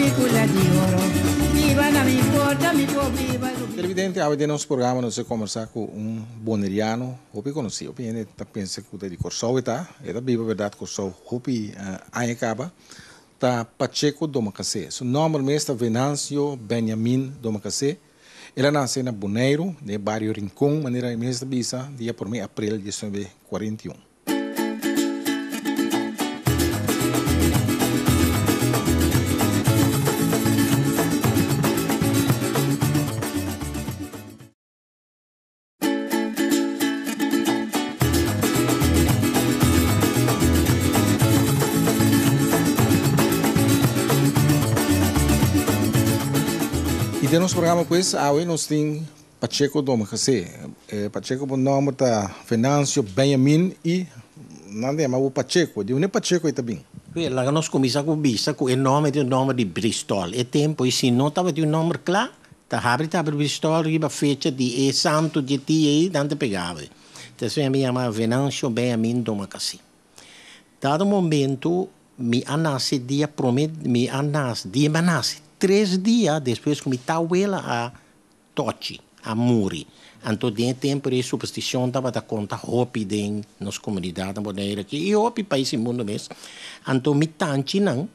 Pelicula di oro Biba na mi porta mi por biba Televidente, awe den nos programa nos a kombersá ku un boneriano hopi konosí. Hopi hende ta pensa ku ta di Kòrsou e ta. E ta biba bèrdat Kòrsou hopi aña kaba. Ta Pacheco Domacassé. Su nòmber mes ta Venancio Benjamin Domacassé. El a nase na Boneiru, den e bario Rincon, manera e mes ta bisa, dia promé aprel diesnuebe kuarenta i un. Y den nos programa pues awe nos tin Pacheco Domecasé. Pacheco bo nomber ta Venancio Benjamin y nan ta yama bo Pacheco. Di unda Pacheco e ta bin? Wel, laga nos cuminsa cu bisa cu e nomber ta un nomber di Bristol. E tempo y si no tabatin un nomber cla, Ta habri ta habri Bristol riba fecha di e santu dje dia ei nan ta pegaba. Despues mi yama Venancio Benjamin Domacassé. Dado momento mi a nase dia prome mi a nase dia mi a nase tres dia despues ku mi tawela a tochi a muri. Anto den e tempu ei superstishon tabata konta hopi den nos komunidat na Bonaire aki i hopi pais di mundu mes. Anto mi tanchinan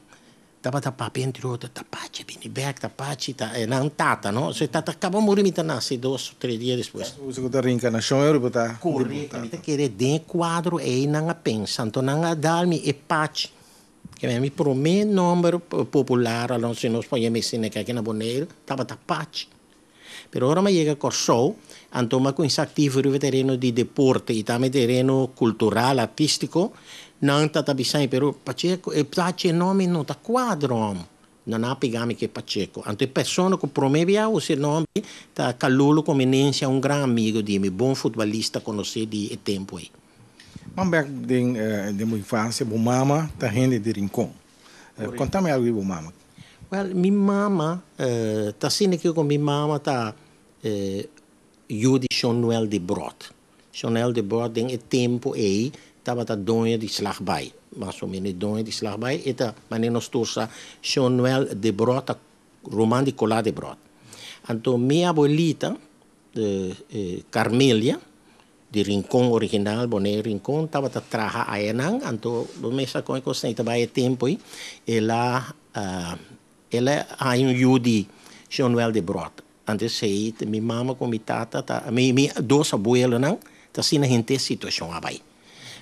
Tabata papia entre otro, ta Pachi a bini bek, ta Pachi ta e nan tata no, so e tata kaba muri mi ta nase dos o tres dia despues. Bo bisa ku ta reenkarnashon e riba ta. Korekto, mi ta kere den e kuadro ei nan a pensa, anto nan a dal mi e Pachi, ke mi prome nomber popular, alon si nos por yama esei aki na Boneiru, tabata Pachi. Pero ora mi a yega Kòrsou, anto mi a kuminsá aktivo riba tereno di deporte i tambe tereno kultural, artístiko. Nan ta ta bisa mi, pero Pacheco, e Pache e nòmber no ta kuadra hòm. Nan a pega mi ku e Pacheco. Anto e persona ku promé bia usa e nòmber ta Kalulu Comenencia, un gran amigo di mi, bon futbalista konosé di e tempu ei. Ban bèk den den bo infansia, bo mama ta hende di Rincon. Konta mi algu di bo mama. Wèl, mi mama ta asina ke ku mi mama ta yu di Shon Noel de Brot. Shon Noel de Brot den e tempu ei tabata doño di Slagbaai. Mas o menos e doño di Slagbaai. E ta manera nos tur sa Shon Noel de Brot ta ruman di Colá de Brot. Anto mi abuelita Carmelia Di Rincon original, Bonaire Rincon, tabata traha ayanan, anto bo mes sa kon e kos ta bai e tempu ei, el a el a haña un yu di Jonuel de Brot. Anto esei mi mama ku mi tata ta mi mi dos abuelonan ta asina henter situashon a bai.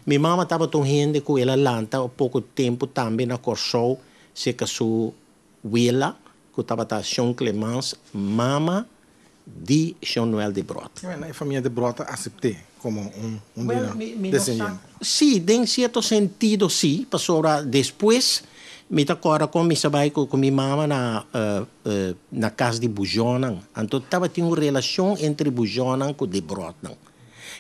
Mi mama tabata un hende ku el a lanta poko tempu tambe na Kòrsou serka su wela ku tabata Shon Clemence, mama di Shon Noel de Brot. Bueno, e famia de Brot a asept'é komo un un di nan desendiente. Sí, den sierto sentido sí, pasobra despues mi ta kòrda kon mi sa bai ku mi mama na na kas di Bujonnan. Anto tabatin un relashon entre Bujonnan ku de Brotnan.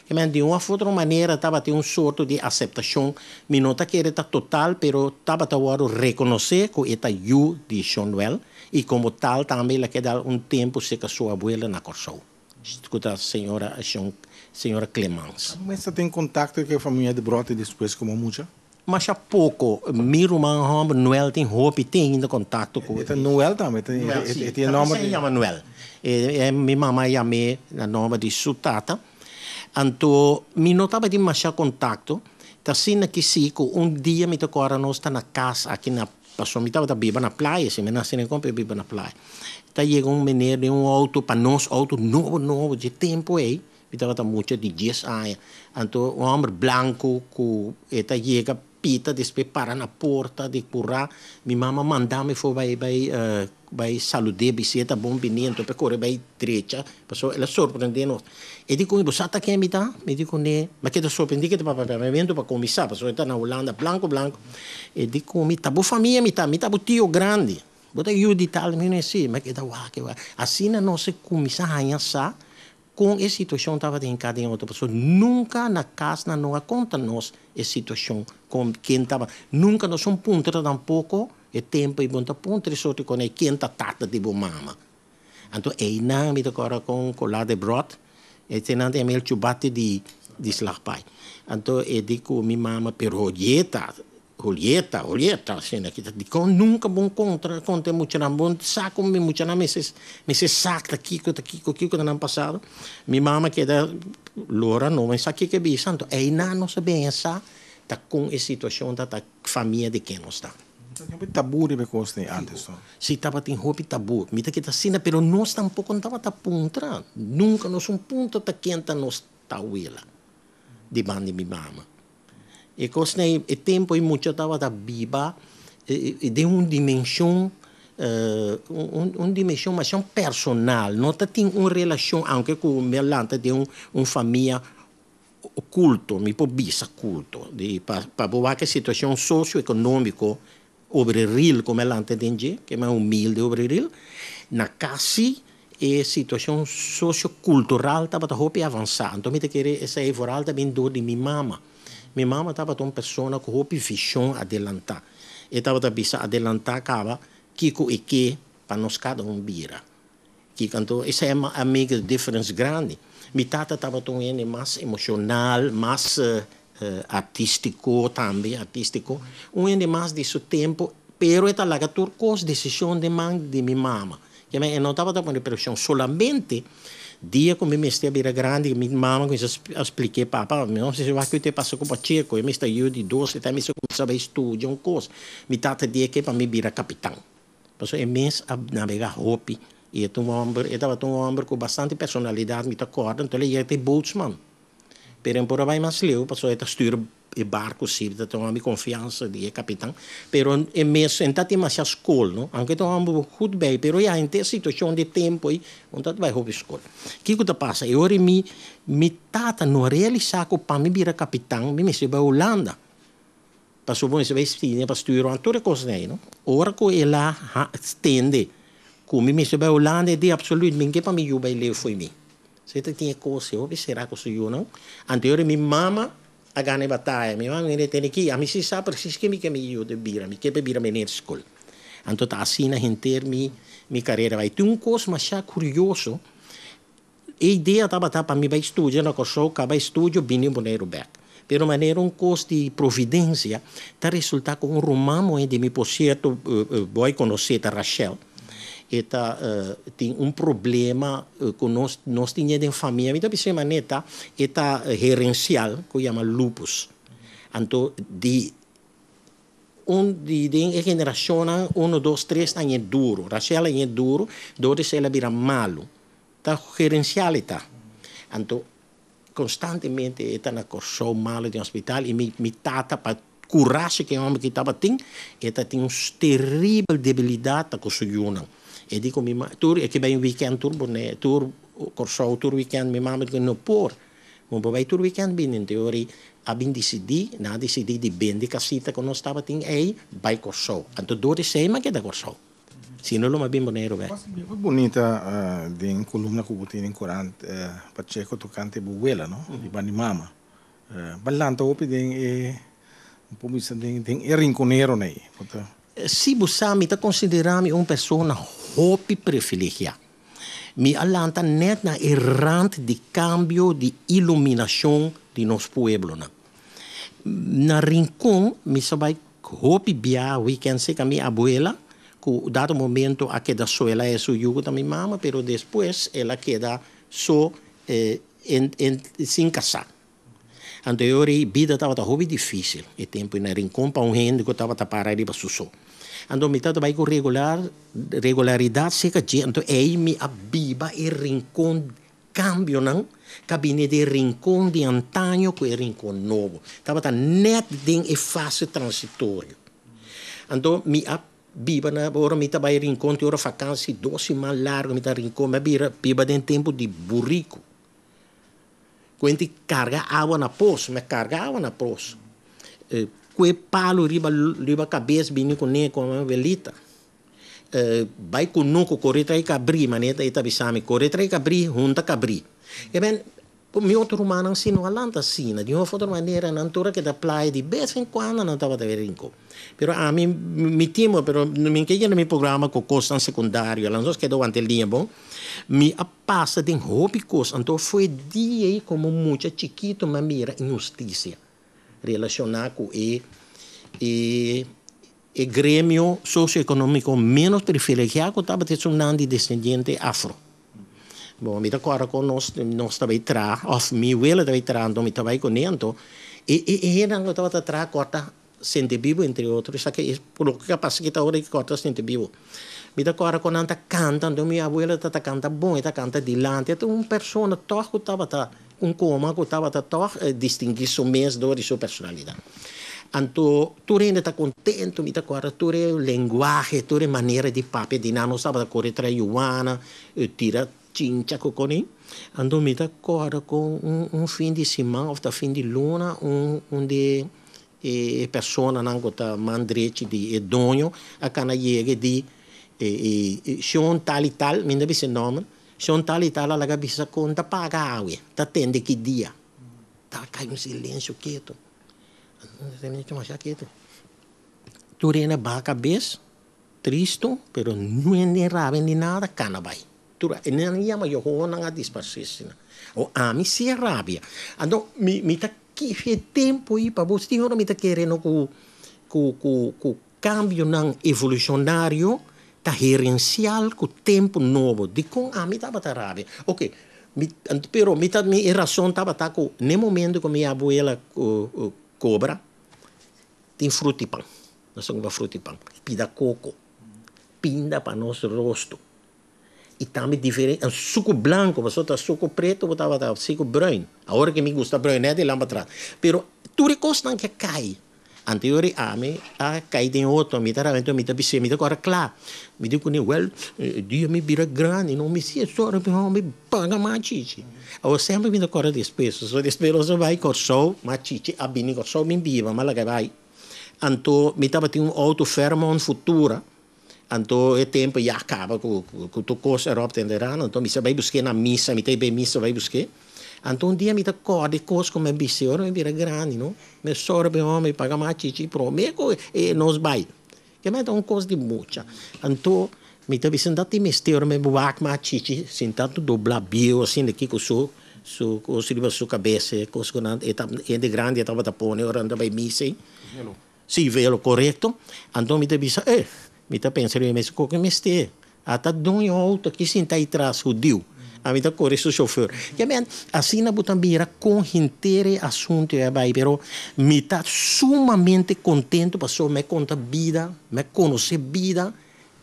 Ke men di un of otro manera tabatin un sorto di aseptashon, mi no ta kere ta total, pero tabata wòrdu rekonosé ku e ta yu di Shonwell i komo tal tambe el a keda un tempu serka su abuela na Kòrsou, ku ta señora Shon señora Clemence. Abo mes ta tin kontakto ku e famia di Bròte despues komo mucha? Masha poko. Mi ruman hòmber Noel tin hopi tin ainda kontakto ku. E ta Noel tambe? Noel, si. E tin e nòmber di. Ta yama Noel. E mi mama a yam'é na nòmber di su tata. Anto mi no tabatin masha kontakto. Ta asina ki si ku un dia mi ta kòrda nos ta na kas aki na pasobra mi tabata biba na playa, si mi nase na Rincon pero biba na playa. Ta yega un meneer den un outo pa nos outo nobo nobo dje tempu ei. Mi tabata mucha di dies aña. Anto un hòmber blanku ku e ta yega pita despues para na porta di kurá. Mi mama manda mi for bai bai bai salud'é bis'é ta bon bini anto pa e kore bai drecha pasobra el a sorprendé nos. E di ku mi, bo sa ta ken mi ta? Mi di kuné, mi a keda sorprendí ke ta papia papiamentu pa kuminsá pasobra e ta na Hulanda blanku blanku. E di ku mi, ta bo famia mi ta, mi ta bo tio grandi. Bo ta yu di tal? Mi di si. Mi a keda wak wak. Asina nos a kuminsá haña sa Kon e situashon tabata hinká den otro pasobra nunka na kas nan no a konta nos e situashon kon ken tabata nunka nos un puntra tampoko e tempu ei bo no ta puntra e sorti kon ei ken ta tata di bo mama anto einan mi ta kòrda kon Colá de Bròt e tenan ta yama el chubati di di slagpai anto e di ku mi mama pero yeta. Julieta, Julieta, asina ki ta dikon nunka bon kontra konta e muchanan bon sa kon mi muchanan mester mester sa ta kiko ta kiko kiko ta nan pasado. Mi mama keda lora no men sa kiko e bisa anto einan nos a bini sa ta kon e situashon ta ta famia di ken nos ta. Ta tin hopi tabú riba e kos ei antes to? Si tabatin hopi tabú. Mi ta keda asina pero nos tampoko no tabata puntra nunka nos un puntra ta ken ta nos tawela di banda di mi mama. E kosnan ei, e tempu ei mucha tabata biba den un dimenshon, un dimenshon masha personal. No ta tin un relashon, aunke ku mi a lanta den un famia kulto, mi por bisa kulto, di pa bo wak e situashon sosioekonomiko obreril ku mi a lanta den dje, ke mas humilde obreril, na kasi e situashon sosiokultural tabata hopi avansá. Anto mi ta kere esei vooral ta bin dor di mi mama. Mi mama tabata un persona ku hopi vishon adelantá. E tabata bisa adelantá kaba kiko e ke pa nos kada un bira. Kiko anto esei a make a difference grandi. Mi tata tabata un hende mas emoshonal, mas artístiko tambe, artístiko. Un hende mas di su tempu, pero e ta laga tur kos desishon den man di mi mama. Keme e no tabata pone preshon, solamente dia ku mi mester a bira grandi mi mama kuminsá a splik'é, Papa, mi no sa wak ku te pasa ku Pacheco, e mester yu di dos, e ta mester kuminsá bai studia un kos. Mi tata di e ke pa mi bira kapitan. Pasobra e mes a nabegá hopi i e ta un hòmber, e tabata un hòmber ku bastante personalidat, mi ta kòrda, anto el a yega ta e bootsman. Pero e por a bai mas leu pasobra e ta stür e barku si, ta tuma mi konfiansa di e kapitan. Pero e mes e no ta tin masha skol no, aunke e ta un hòmber gut bei, pero ya henter situashon di e tempu ei no ta bai hopi skol. Kiko ta pasa? E ora mi mi tata no a realisá ku pa mi bira kapitan mi mester bai Hulanda. Pasobra bo mester bai studia pa stuur wan tur e kosnan ei no. Ora ku el a tende ku mi mester bai Hulanda e di absoluut mi ke pa mi yu bai leu fo'i mi. So e ta tin e kos ei hopi sera ku su yunan. Anterior mi mama a gana e bataya. Mi mama mira e tene ki ami si sa presis ke mi ke mi yu ta bira. Mi ke pa e bira meneer skol. Anto ta asina henter mi mi karera bai. Tin un kos masha kurioso. E idea tabata pa mi bai studia na Kòrsou, kaba e studio bini Boneiru bèk. Pero manera un kos di providensia ta resultá ku un ruman muhé di mi, por sierto bo a konosé, ta Rachel, e ta tin un problema ku nos nos tin den famia. Mi ta bisa e manera e ta herensial ku yama lupus. Anto di un di den e generashonnan uno, dos, tres ta ñe duru. Rachel a ñe duru dor di esei el a bira malu. Ta gerencial e ta. Anto constantemente e ta na Corsou malo den hospital y mi mi tata pa curashi cu e homber ki tabatin e ta tin un terribel debilidad ta cu su yunan. E di cu mi ma tur e ke bay un weekend tur Bonaire tur Corsou tur weekend mi mama di cu no por bo por bay tur weekend bini anto ora a bin dicidi nan a dicidi di bende casita cu nos tabatin ey bay Corsou anto door di esey mi a keda Corsou. Si no lo mas bin Boneiru bek. Hopi bunita den columna cu bo tin den corant Pacheco tocante bo wela no di banda di mama. Bo a lanta hopi den e bo por bisa den e rinconeronan ey. Si bo sa mi ta considera mi un persona hopi privilegia. Mi a lanta net na e rand di cambio di iluminacion di nos pueblonan. Na Rincon mi sa bai hopi bia weekend cerca mi abuela cu dado momento a keda so, el a haya su yu cu ta mi mama pero despues el a keda so sin casa. Anto e ora ei bida tabata hopi dificil e tempo ei na Rincon pa un hende cu tabata para riba su so. Anto mi tabata bai cu regular regularidad cerca dje anto ei mi a biba e Rincon Cambionan ta bini di e rincon di antaño cu e rincon nobo. Tabata net den e fase transitorio. Anto mi a biba na ora mi ta bay rincon tin ora vakansi dos siman largo mi ta rincon mi a bira biba den tempo di burico. Cu hende carga awa na pos mi a carga awa na pos. Cu e palo riba riba cabes bini cune cu mi abuelita. Bai kunuku kore trae kabrí, manera e ta bisa mi, kore trae kabrí, hunta kabrí. E ben, mi otro rumannan si no a lanta asina, di un of otro manera nan tur a keda playa di bes en kuando nan tabata e Rincon. Pero ami, mi timo, pero mi ke yena mi programa ku kosnan sekundario, ala nos keda wanta e liña bon. Mi a pasa den hopi kos, anto for e dia ei komo mucha chikito mi a mira inhustisia. Relashoná ku e E e gremio sosioekonómiko ménos privilegiá ku tabata esunnan di desendiente afro. Bon, mi ta kòrda kon nos nos ta bai traha, òf mi wela ta bai traha, anto mi ta bai kuné, anto e e e hendenan ku tabata traha kòrta sentebibu entre otro, esaki e loke a pasa kita ora di kòrta sentebibu. Mi ta kòrda kon nan ta kanta, anto mi abuela ta ta kanta bon, e ta kanta dilanti, e ta un persona tòg ku tabata un koma ku tabata tòg distinguí su mes dor di su personalidat. Anto tur hende ta kontentu, mi ta kòrda tur e lenguahe, tur e manera di papia di nan, nos tabata kore trae yuana, tira chincha ku koni. Anto mi ta kòrda kon un un fin di siman òf ta fin di luna un un di e personanan ku ta man drechi di e doño a kana yega di e e shon tal i tal, mi no ta bisa e nòmber, Shon tal i tal a laga bisa kon ta paga awe, ta tende ki dia. Ta kai un silensio ketu. Silensio masha ketu. Tur hende baha kabes, tristu, pero no hende rabia ni nada, kana bai. Tur e nan yama Jehová nan a disparsé asina. Awor ami si a rabia. Anto mi mi ta kifia e tempu ei pa bo tin ora mi ta kere no ku ku ku ku Kambionan evolushonario ta herensial ku tempu nobo. Dikon ami tabata rabia? Oke, mi, pero mi ta, mi e rason tabata ku n'e momento ku mi abuela kobra, tin frutipan. Nos ta kumpra frutipan, pida koko, pinda pa nos rosto. I tambe diferente, suku blanku, pasobra ta suku pretu bo tabata, suku bruin. Awor ke mi gusta bruin nèt di lan patras. Pero tur e kosnan ke kai. Anterior di ami a kai den otro, mi ta rabia, mi ta bis'é, mi ta kòrda kla. Mi di kuné, wèl, e dia mi bira grandi, no mi siña sòru pa mi hòmber paga mas chichi. Awor semper mi ta kòrda despues, pasobra despues nos a bai Kòrsou, mas chichi a bini Kòrsou mi biba, mi a laga bai. Anto mi tabatin un outo Fairmont Futura, anto e tempu ya a kaba ku tur kos eròp tenderano, anto mi sa bai busk'é na misa, mi ta bai misa bai busk'é. Anto un dia mi ta kòrda e kos ku mi a bis'é ora mi bira grandi no, mi sòru pa e hòmber paga mas chichi promé ku e nos bai. Keme ta un kos di mucha. Anto mi ta bisa no tin mester ora mi wak mas chichi sinta ta dobla bieu asina aki ku su su kos riba su kabes e kos ku nan e ta hende grandi e tabata pone ora nan ta bai misa ei. Si velo korekto. Anto mi ta bisa eh mi ta pensa riba mi mes koke mester ata doño outo aki sinta ahi tras hudiu ami ta kore su shofer ke men asina bo ta mira kon henter e asunto a bai pero mi ta sumamente kontento pasobra mi a konta bida mi a konosé bida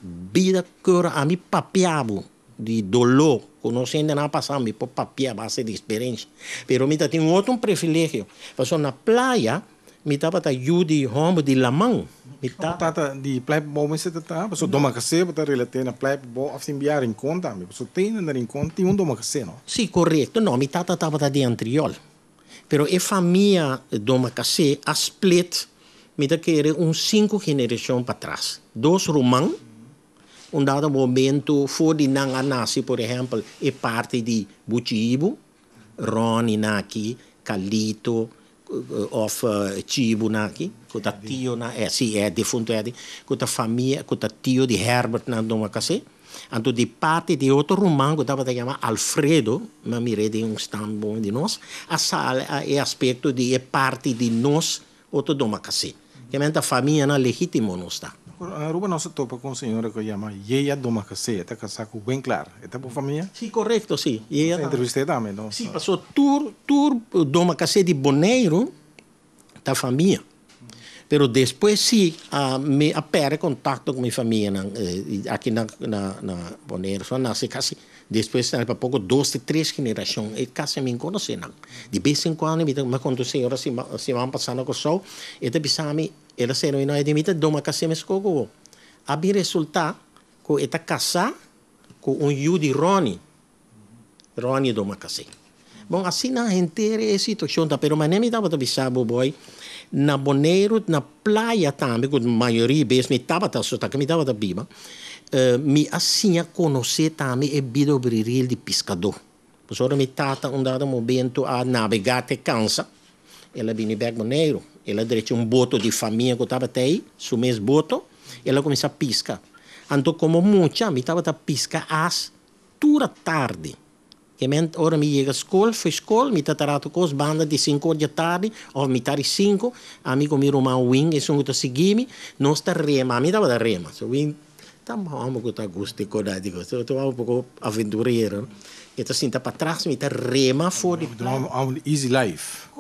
bida kor ami papia bo di doló ku nos hendenan a pasa mi por papia a base di eksperensha pero mi ta tin un otro privilegio pasobra na playa Mi tabata yu di hòmber di laman. Mi ta. Tata di Playa Pabou mester ta traha, pasobra Domakasé bo ta relat'é na Playa Pabou òf tin bia Rincon tambe, pasobra te na Rincon tin un Domakasé, no? Sí, korekto. No, mi tata tabata di Antriol. Pero e famia Domakasé a split, mi ta kere un sinku generashon patras. Dos ruman, un dado momento for di nan a nase, por ehèmpel, e parti di Buchiibu, Ronnie naki, Calito of Chibu naki, ku ta tio na e, si e defunto Eddie, ku ta famia, ku ta tio di Herbert na Domakasé. Anto di parti di otro ruman ku tabata yama Alfredo, mi a mir'é den un stamboom di nos, a sali e aspekto di e parti di nos Otro Domakasé. Kimen ta famianan legítimo nos ta. Na Aruba nos a topa ku un señora ku a yama Yeya Domakasé. E ta kasá ku Winklaar. E ta bo famia? Sí, korekto, sí. Yeya ta. Nos a entrevist'é tambe, no? Sí, pasobra tur, tur Domakasé di Boneiru ta famia. Pero despues sí a mi a pèrdè kontakto ku mi famianan aki na na Boneiru. So a nase kasi Despues ta pa poko dos te tres generashon e kasi mi konosé nan. Di bes en kuando mi ta mi a konta un señora siman pasá na Kòrsou, e ta bisa mi, el a sera mi no e di mi ta doma kasé mes koko bo. A bin resultá ku e ta kasá ku un yu di Ronnie, Ronnie doma kasé. Bon asina henter e situashon ta, pero manera mi tabata bisa bo boy, na Boneiru na playa tambe ku mayoria bes mi tabata so ta ku mi tabata biba, mi a siña konosé tambe e bida obriril di piskadó. Pasobra mi tata un dado momento a nabegá te kansa, el a bini bèk Boneiru, el a drecha un boto di famia ku tabata ei, su mes boto, el a kuminsá piska. Anto komo mucha mi tabata piska as tur atardi. Ke men ora mi yega skol, fo'i skol, mi ta traha tur kos banda di sinku or di atardi òf mitar di sinku, ami ku mi ruman Win, esun ku ta sigui mi, nos ta rema. Ami tabata rema. So Win ta un hòmber ku ta gusta e koda di kos. Ta un hòmber poko aventurero, no? E ta sinta patras, mi ta rema for di Un hòmber di easy life.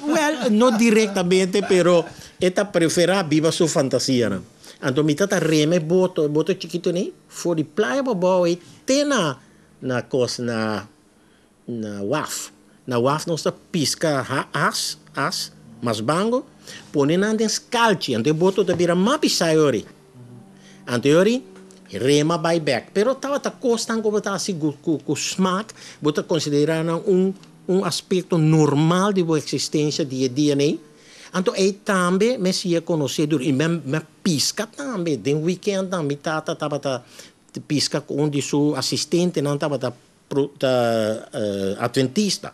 Wèl, no direktamente, pero e ta preferá biba su fantasianan. Anto mi ta ta rema e boto, e boto chikitu nei, for di Playa Pabou ei te na Na kos na na waf. Na waf nos ta piska as, as, mas bango, pone nan den skalchi, anto e boto ta bira mas pisá e ori. Anto e ori rema bai bek. Pero tabata kosnan ku bo ta hasi ku ku smak, bo ta konsiderá nan un un aspekto normal di bo eksistensia di e dia nei. Anto ei tambe mi siña konosé duru i mi a piska tambe den wikèntnan mi tata tabata Pisca cu un di su asistentenan tabata ta adventista.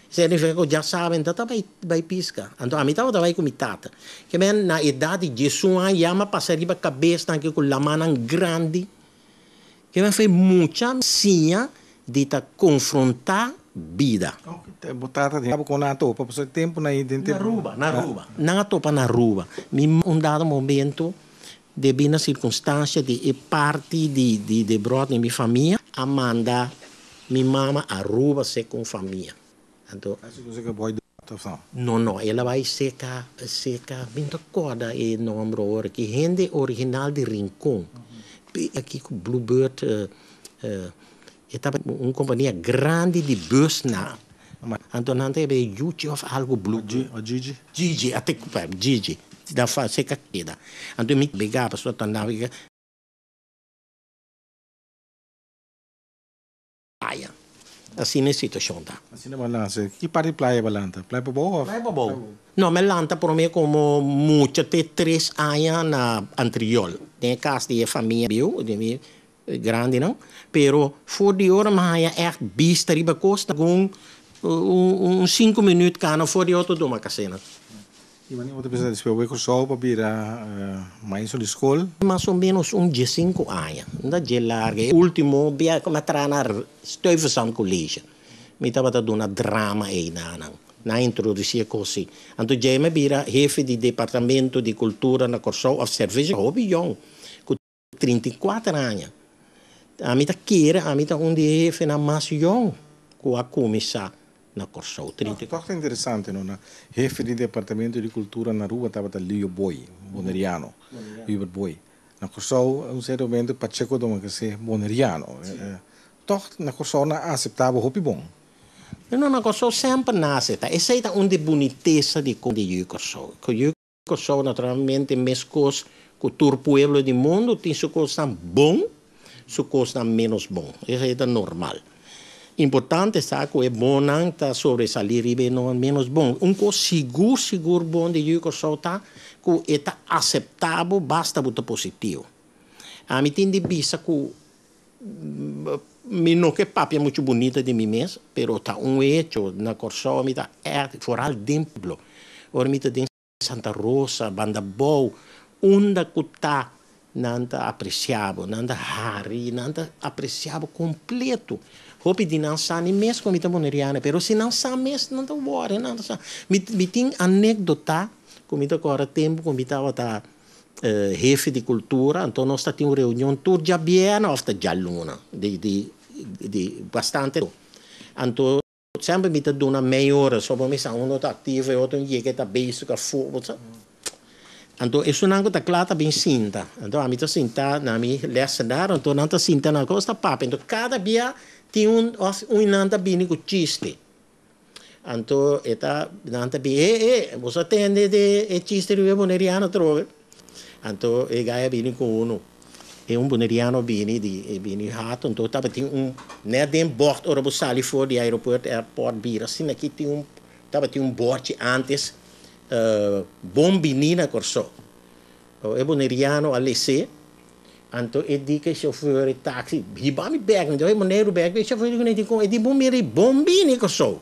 Esei a nifica cu djasaben ta ta bay pisca. Anto ami tabata bay cu mi tata. Ke men na edad di diesun aña ya mi a pasa riba cabesnan aki cu lamanan grandi. Ke men fue mucha siña di ta confronta bida. Bo tata tin abo con nan a topa pasobra e tempo nan den tempo. Na Aruba, na Aruba. Nan a topa na Aruba. Mi un dado momento Debí na sirkunstansia di e parti di di Debrot di mi famia a manda mi mama Aruba seka un famia. Anto. Así ku seka boy Debrot of no? No no, el a bai seka seka mi no ta kòrda e nòmber awor aki, hende original di Rincon. Aki ku Bluebird e tabata un kompania grandi di bus na. Anto nan ta yama e Yuchi of algu Bluebird. O Gigi? Gigi, a te Gigi. Da fa seka keda. Anto mi bega pasobra ta navega playa. Asina e situacion ta. Asina bo lanta. Ki parti di playa bo lanta? Playa Pabou of? Playa Pabou. No, mi a lanta prome como mucha te tres aña na Antriol. Den e cas di e famia bieu, di mi grandinan. Pero for di ora mi haya echt bista riba costa, un un cinco minuut cana for di auto doma casena. I wanneer bo ta pensa despues bo bai Kòrsou pa bira maestro di skol? Mas o menos un diesinku aña. N ta dje larga. E ultimo bia ku mi a traha na Stuyvesant College, mi tabata duna drama ei na nan. Nan a introdusí e kos ei. Anto dje mi a bira hefe di departamento di kultura na Kòrsou òf servisio. Hopi yòn ku 34 aña. Ami ta kere ami ta un di e hefenan mas yòn ku a kuminsá na Kòrsou. Tòg ta interesante no na hefe di departamento di kultura na Aruba tabata Leo Boy, boneriano, Hubert Boy. Na Kòrsou un sierto momento Pacheco Domacassé, boneriano. Tòg na Kòrsou nan a aseptá bo hopi bon. No, na Kòrsou semper nan a aseptá. Esei ta un di bunitesa di yu Kòrsou. Ku yu Kòrsou naturalmente meskos ku tur pueblo di mundu tin su kosnan bon, su kosnan ménos bon. Esei ta normal. Importante sa ku e bonnan ta sobresalí riba e no ménos bon. Un kos sigur sigur bon di yu Kòrsou ta ku e ta aseptá bo basta bo ta positivo. Ami tin di bisa ku mi no ke papia muchu bunita di mi mes, pero ta un hecho na Kòrsou mi ta ègt foral den pueblo. Ora mi ta den Santa Rosa, Banda Bou, unda ku ta nan ta apresiá bo, nan ta hari, nan ta apresiá bo kompleto. Hopi di nan sa ni mes ku mi ta boneriano, pero si nan sa mes nan ta wòri, nan ta sa. Mi mi tin anekdota ku mi ta kòrda tempu ku mi tabata hefe di kultura, anto nos ta tin un reunion tur djabièrnè òf ta djaluna di di di bastante. Anto Semper mi ta duna mei ora so pa mi sa uno ta activo e otro yega e ta bezig afo bo sa. Anto esunnan cu ta cla ta bin sinta. Anto ami ta sinta na mi lessenaar anto nan ta sinta na cos ta papia. Anto cada bia tin un of un nan ta bini cu chiste. Anto e ta nan ta bin e e bo sa tende de e chiste riba e boneriano atrobe. Anto e guy a bini ku unu. E un boneriano a bini di e bini hato anto tabatin un net den bògt ora bo sali for di aeropuerto airport bira asina aki tin un tabatin un bòrchi antes bon bini na Kòrsou. E boneriano a les'é anto e di ku e shofùr e taksi hiba mi bèk mi di oye Boneiru bèk e shofùr di kuné dikon e di bo mira ei bon bini Kòrsou.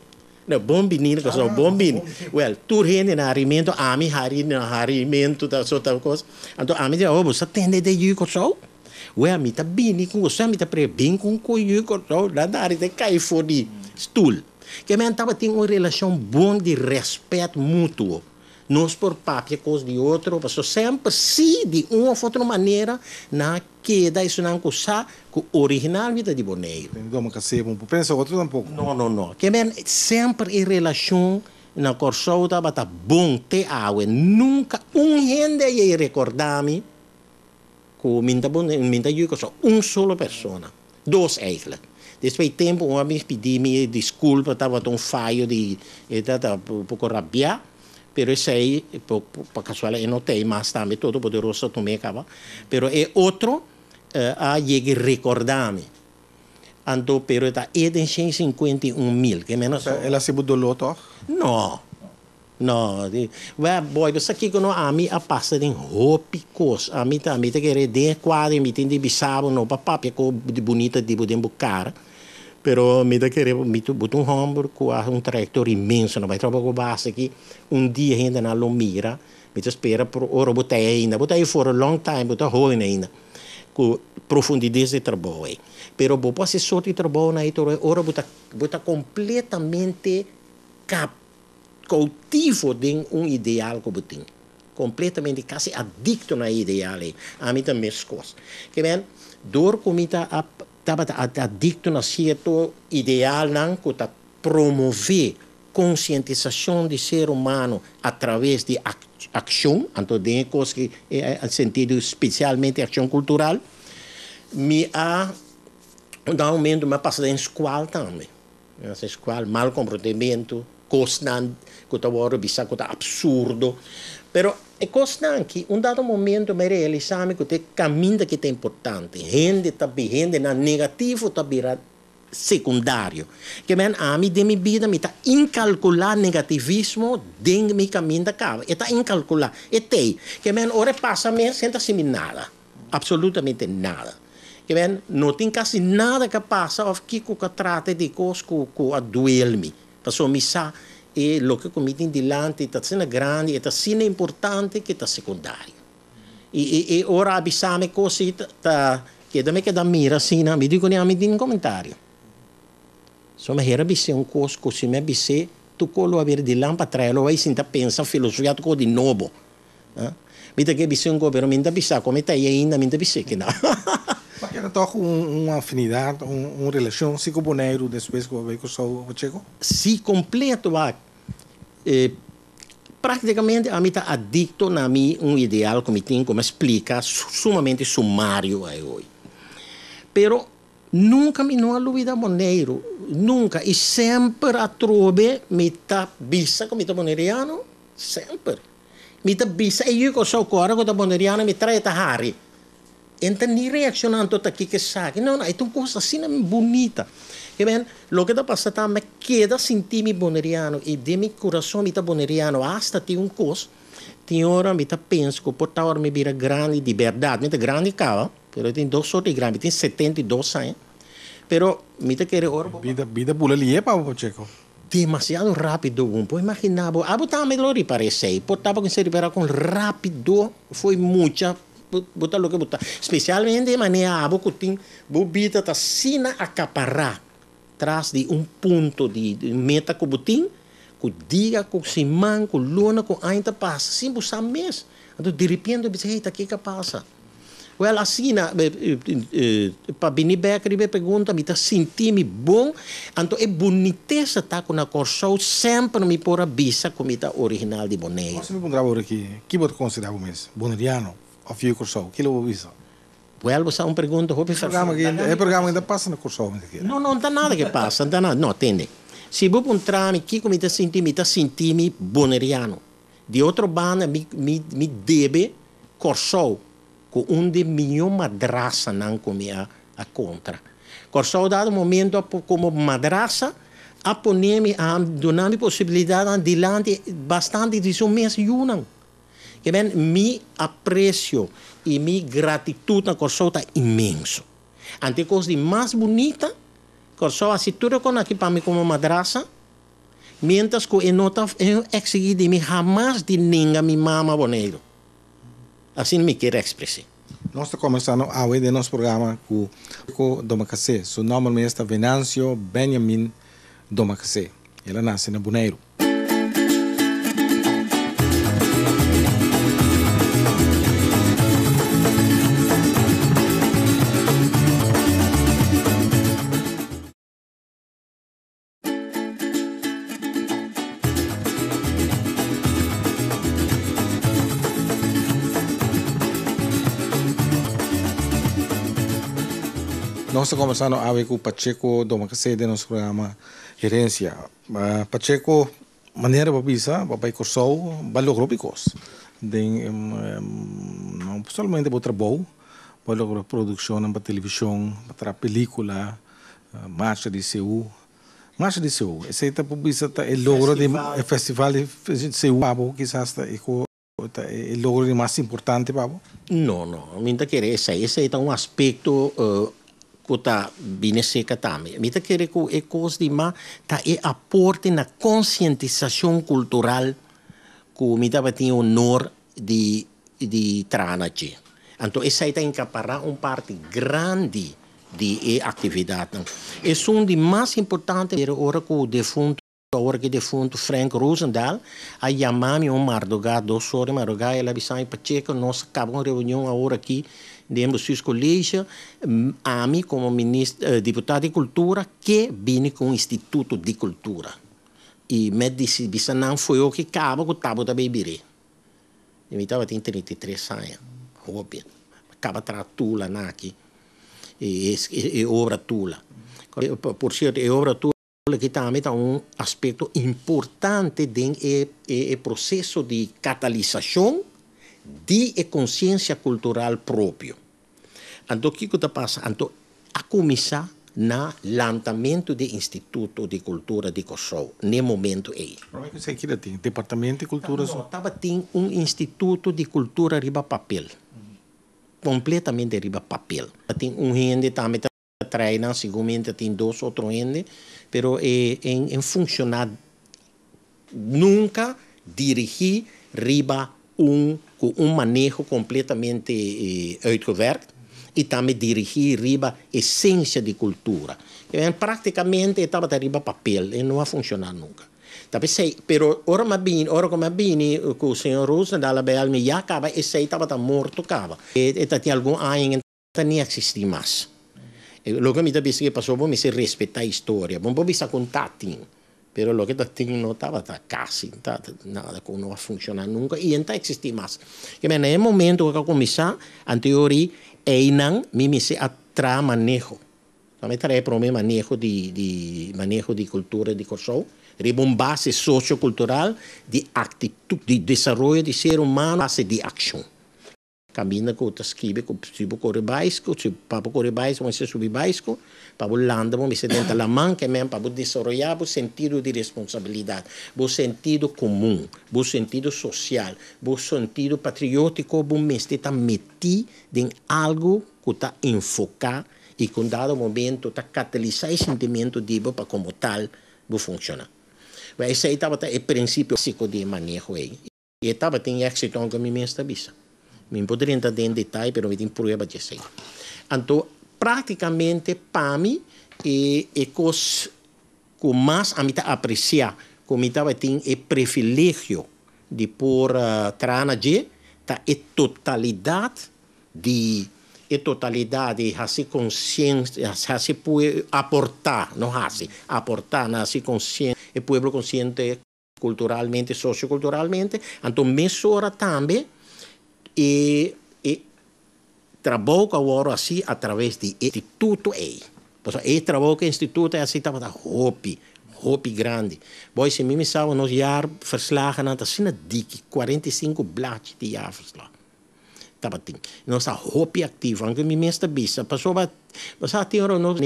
No, bon bini na Kòrsou, bon bini. Wèl, tur hende na harimentu, ami hari na harimentu ta so tal kos. Anto ami di, oh, bo sa tende de yu Kòrsou? Wea mi ta bini ku bo, mi ta pre bin ku un yu di Kòrsou, nan ta hari te kai for di stul. Ke men tabatin un relashon bon di rèspèt mutuo. Nos por papia kos di otro, pasobra semper si di un òf otro manera nan a keda esunnan ku sa ku original mi ta di Boneiru. Tende doma kasé bo por pensa otro tampoko. No, no, no. Ke men semper e relashon na Kòrsou tabata bon te awe. Nunka un hende a yei rekordá mi Ku mi ta bon mi ta yuda so un solo persona, dos eigenlijk. Despues di tempu un a pidi mi disculpa tabata un fayo di e tata poko rabia, pero esei pa casual e no tei mas tambe Todopoderoso a tum'e caba, pero e otro a yega recorda mi, anto pero ta e den shen 51.000 ke menos. El a hasi bo doló tog? No. No, di, wè, boy, bo sa kiko no, ami a pasa den hopi kos. Ami ta, mi ta kere den e kuadro mi tin di bisa bo, no pa papia ku di bunita di bo den bo kara, pero mi ta kere mi ta, bo ta un hòmber ku a un trayektoria inmenso, no bai tropa ku base aki, un dia hendenan lo mira, mi ta spera por ora bo ta ei ainda, bo ta ei for a long time, bo ta hoben ainda, ku profundides di trabou ei. Pero bo por hasi sorto di trabounan ei tur ora bo ta, bo ta kompletamente kap. Koutivo den un ideal ku bo tin. Kompletamente kasi adikto na e ideal ei. Ami ta meskos. Ke men, dor ku mi ta tabata adikto na sierto idealnan ku ta promové konsientisashon di ser humano atraves di akshon, anto den e kos ki e sentido spesialmente akshon kultural, mi a un dado momento mi a pasa den skual tambe. Nan sa escual, mal comprondementu, cosnan cu ta wordo bisa cu ta absurdo. Pero e cosnan aki, un dado momento mi realisa mi cu ta e caminda ki ta importante. Hende ta bi, hendenan negativo ta bira secundario. Ke men ami den mi bida mi ta incalcula negativismo den mi caminda caba. E ta incalcula, e t'ey. Ke men ora e pasa mes, hende ta sinti nada. Absolutamente nada. Ke men, no tin kasi nada ka pasa of kiko ka trata di kos ku ku a duel mi. Pasobra mi sa e loke ku mi tin dilanti ta asina grandi, e ta asina importante ke ta sekundario. I i e ora a bisa mi kos ei ta ta keda mi keda mira asina, mi di kuné ami tin komentario. So mi hera bis'é un kos ku si mi a bis'é tur kos lo a bira di lampa trae lo bai sinta pensa filosofia tur kos di nobo. Mi ta ke bisa un ko, pero mi n'ta bisa kon mi ta ei ainda, mi n'ta bisa ke no. Ma keda tòg un afinidat, un relashon si ku Boneiru despues ku bo a bai Kòrsou, Pacheco? Si, kompleto wak. Praktikamente ami ta adikto na mi un ideal ku mi tin ku mi a splika sumamente sumario awe. Pero nunka mi no a lubida Boneiru, nunka. I semper atrobe mi ta bisa ku mi ta boneriano, semper. Mi ta bisa e yu Kòrsou ku ora ku ta boneriano mi trae ta hari. E ta ni reakshoná anto ta kiko esaki. No, no, e ta un kos asina bunita. Ke men, loke ta pasa ta mi a keda sinti mi boneriano i den mi kurason mi ta boneriano. Asta tin un kos, tin ora mi ta pensa ku por ta ora mi bira grandi di bèrdat. Mi ta grandi kaba, pero tin dos sorto di grandi. Mi tin 72 aña, pero mi ta kere ora bo. Bida, bida bula lihe pa bo, Pacheco. Demasiado rápido bo por imaginá bo. Abo tambe lo ripará esei. Por ta bo kuminsá ripará kon rápido foi mucha bo ta loke bo ta. Spesialmente e manera abo ku tin bo bida ta asina akapará tras di un punto di meta ku bo tin, ku dia, ku siman, ku luna, ku aña ta pasa sin bo sa mes. Anto diripiente bo bisa, hey, ta kiko a pasa? Wèl, asina, pa bini bèk riba e pregunta, mi ta sinti mi bon. Anto e bunitesa ta ku na Kòrsou semper mi por a bisa ku mi ta original di Boneiru. Si mi puntra bo aki, ki bo ta konsiderá bo mes? Boneriano òf yu di Kòrsou? Kilo bo bisa? Wèl, bo sa un pregunta hopi fásil. E programa aki ta pasa na Kòrsou, mi ta kere. No, no, no ta nada ke pasa, no ta nada. No, tende. Si bo puntra mi kiko mi ta sinti, mi ta sinti mi boneriano. Di otro banda, mi, mi, mi debe Kòrsou ku un di mihó madrasanan ku mi a a kontra. Kòrsou dado momento a komo madrasa a pone mi a duna mi posibilidatnan dilanti bastante di su mes yunan. Ke men mi apresio i mi gratitut na Kòrsou ta inmenso. Anto e kos di mas bunita, Kòrsou a hasi tur e kon aki pa mi komo madrasa, miéntras ku e no ta eksigí di mi hamas di nenga mi mama Boneiru. Asina mi kier expres'é. Nos ta kombersando awe den nos programa ku Pacheco Domacassé. Su nòmber mes ta Venancio Benjamin Domacassé. El a nase na Boneiru. Nos ta kombersando awe ku Pacheco Domacassé den nos programa Herencia. Pacheco, manera bo bisa, bo bai Kòrsou, bo a logra hopi kos den no solamente bo trabou, bo a logra produkshonnan pa televishon, bo a traha pelikula, Marcha di Seú. Marcha di Seú, esei ta por bisa ta e logro di e festival di Seú pa bo kisas ta e ta e logro di mas importante pa bo? No, no, mi no ta kere esei. Esei ta un aspekto ku ta bini serka tambe. Mi ta kere ku e kos di mas ta e aporte na konsientisashon kultural ku mi tabatin honor di di traha na dje. Anto esei ta enkapará un parti grandi di e aktividatnan. Esun di mas importante era ora ku defuntu ora ku e defuntu Frank Roosendaal a yama mi un mardugá, dos ora di mardugá, el a bisa mi, Pacheco, nos a kaba un reunion awor aki den Bestuurscollege, ami komo minister, diputado di kultura ke bini ku un instituto di kultura. I mi a disi bisa nan fo'i oki kaba ku tabata bay bir'é. I mi tabatin 33 aña, hopi. Mi kaba traha Tula na aki, e e obra Tula. Por sierto, e obra Tula aki tambe ta un aspekto importante den e e proseso di katalisashon di e konsiensia kultural propio. Anto kiko ta pasa? Anto a kuminsá na lantamentu di Instituto di Kultura di Kòrsou n'e momentu ei. Promé ku esei kila tin? Departamento di Kultura? No, tabatin un Instituto di Kultura riba papel, kompletamente riba papel. Tabatin un hende tambe ta trae nan, segun mi ta tin dos otro hende, pero e en funshoná nunka dirigí riba un ku un maneho kompletamente uitgewerkt i tambe dirigí riba esensia di kultura. Praktikamente e tabata riba papel, e no a funshoná nunka. Ta p'esei, pero ora mi a bini, ora ku mi a bini ku señor Roosendaal a bel mi ya kaba esei tabata morto kaba. E ta tin algun aña ta ni existi mas. Loke mi ta bisa ke pasobra bo mester respeta historia. Bo no por bisa con ta tin, pero loke ta tin no tabata casi nada cu no a funciona nunca y en ta existi mas. Ke men na e momento cu a cuminsa anterior eynan mi mester a traha maneho. Ta mi traha e prome maneho di di maneho di cultura di Corsou riba un base socio-cultural di actitud di desaroyo di ser humano base di accion. Kaminda ku ta skibi ku si bo kore baiskel, si pa bo kore baiskel bo mester subi baiskel, pa bo landa bo mester drenta laman ke men pa bo desaroyá bo sentido di responsabilidat, bo sentido komun, bo sentido sosial, bo sentido patriótiko, bo mester ta metí den algu ku ta enfoká i ku un dado momento ta katalisá e sentimentu di bo pa komo tal bo funshoná. Esei tabata e prinsipio básiko di e maneho ei. E tabatin éxito aunke mi mes ta bisa. Mi no por drenta den detaye pero mi tin prueba di esei. Anto prácticamente pa mi e e kos ku mas ami ta aprecia ku mi tabatin e privilegio di por traha na dje ta e totalidat di e totalidat di hasi consciensia hasi pue aporta no hasi aporta na hasi conscien e pueblo consciente Kulturalmente, sosiokulturalmente, anto mesora tambe e e trabou ku a wòrdu hasi a traves di e instituto ei. Pasobra e trabou ku e instituto ei hasi tabata hopi, hopi grandi. Boy, si mi mi sa nos jaarverslagennan ta asina diki, 45 blachi di jaarverslag tabatin. Nos ta hopi aktivo, anke mi mes ta bisa, pasobra bo sa tin ora nos.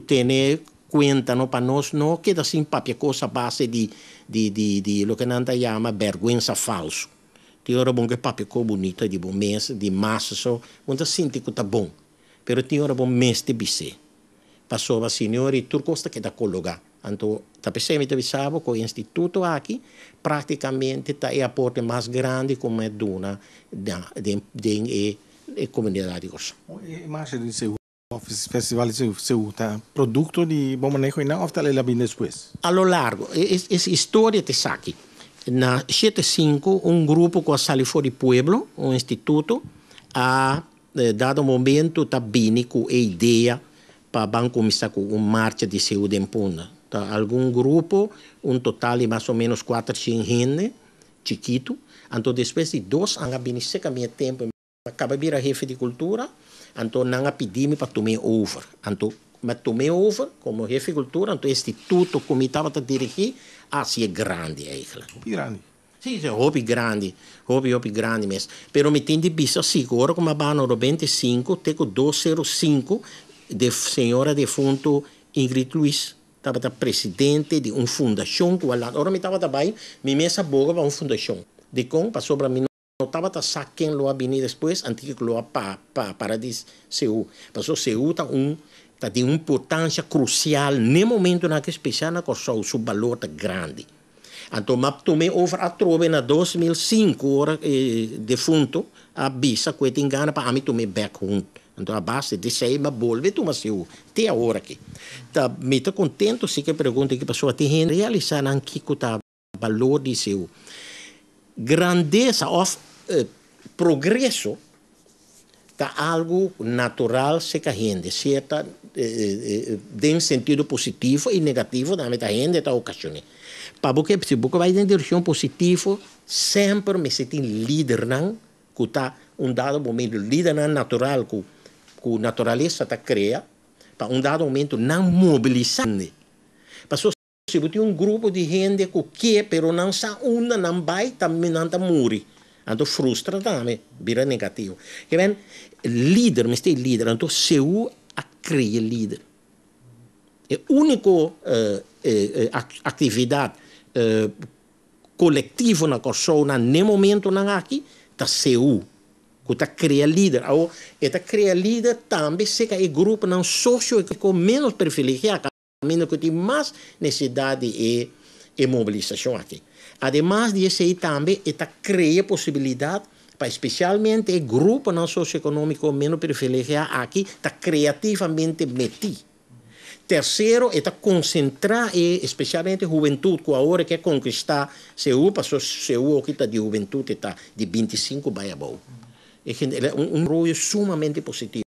Tene kuenta no pa nos no keda sin papia kos a base di di di di loke nan ta yama bèrgwensa falsu. Tin ora bon ke papia kos bunita di bo mes, di masa so, bo ta sinti ku ta bon. Pero tin ora bo mester bis'é. Pasobra señor i tur kos ta keda kologá. Anto ta p'esei mi ta bisa bo ku e instituto aki práktikamente ta e aporte mas grandi ku mi a duna na den den e komunidat di Kòrsou. E marcha di Seú òf festival di Seú ta produkto di bo maneho einan òf ta el a bini despues? A lo largo e e historia ta esaki. Na shete sinku un grupo ku a sali for di pueblo, un instituto, a dado momento ta bini ku e idea pa ban kuminsá ku un marcha di Seú den Punda. Ta algun grupo, un total di mas o ménos kuatershen hende, chikitu. Anto despues di dos aña a bini serka mi e tempu mi a kaba bira hefe di kultura, anto nan a pidi mi pa tum'é over. Anto mi a tum'é over komo hefe di kultura, anto e instituto ku mi tabata dirigí a hasié grandi eigentlik. Hopi grandi. Sí, sí, hopi grandi, hopi, hopi grandi mes. Pero mi tin di bisa si ku ora ku mi a baha na 95 te ku 205 de señora defuntu Ingrid Luis tabata presidente di un fundashon ku a lanta. Ora mi tabata bai, mi mes a boga pa un fundashon. Dikon? Pasobra mi no tabata sa ken lo a bini despues, anti kiko lo a pa pa para di Seú. Pasobra Seú ta un ta di un importansha krusial n'e momentunan aki, spesial na Kòrsou, su balor ta grandi. Anto m'a tum'é over atrobe na 2005 ora e defunto a bisa ku e tin gana pa ami tum'é bèk hunt. Anto a base di esei m'a bolbe tuma siu te awor aki. Ta mi ta kontento si ku e pregunta aki pasobra tin hende realisá nan kiko ta balor di siu. Grandesa òf progreso ta algu natural serka hende, sierta den sentido positivo i negativo tambe ta hende ta okashoné. Pa bo ke si bo ke bai den direkshon positivo semper mester tin lidernan ku ta un dado momento lidernan natural ku ku naturalesa ta krea pa un dado momento nan mobilisá hende. Pasobra Si bo tin un grupo di hende ku ke pero nan sa unda nan bai ta nan ta muri. Anto frustra tambe, bira negativo. Ke men lider mester e lider, anto Seú a krea lider. E úniko aktividat kolektivo na Kòrsou na ne momentonan aki ta Seú ku ta krea lider. Awor e ta krea lider tambe serka e gruponan sosio-ekonómiko ménos privilegiá. Kaminda ku tin mas nesesidat di e e mobilisashon aki. Ademas di esei tambe e ta krea posibilidat pa espesialmente e gruponan sosioekonómiko ménos privilegiá aki ta kreativamente metí. Tersero e ta konsentrá e espesialmente hubentut ku awor e ke konkistá Seú paso Seú oki ta di hubentut e ta di 25 bai abou. E un royo sumamente positivo.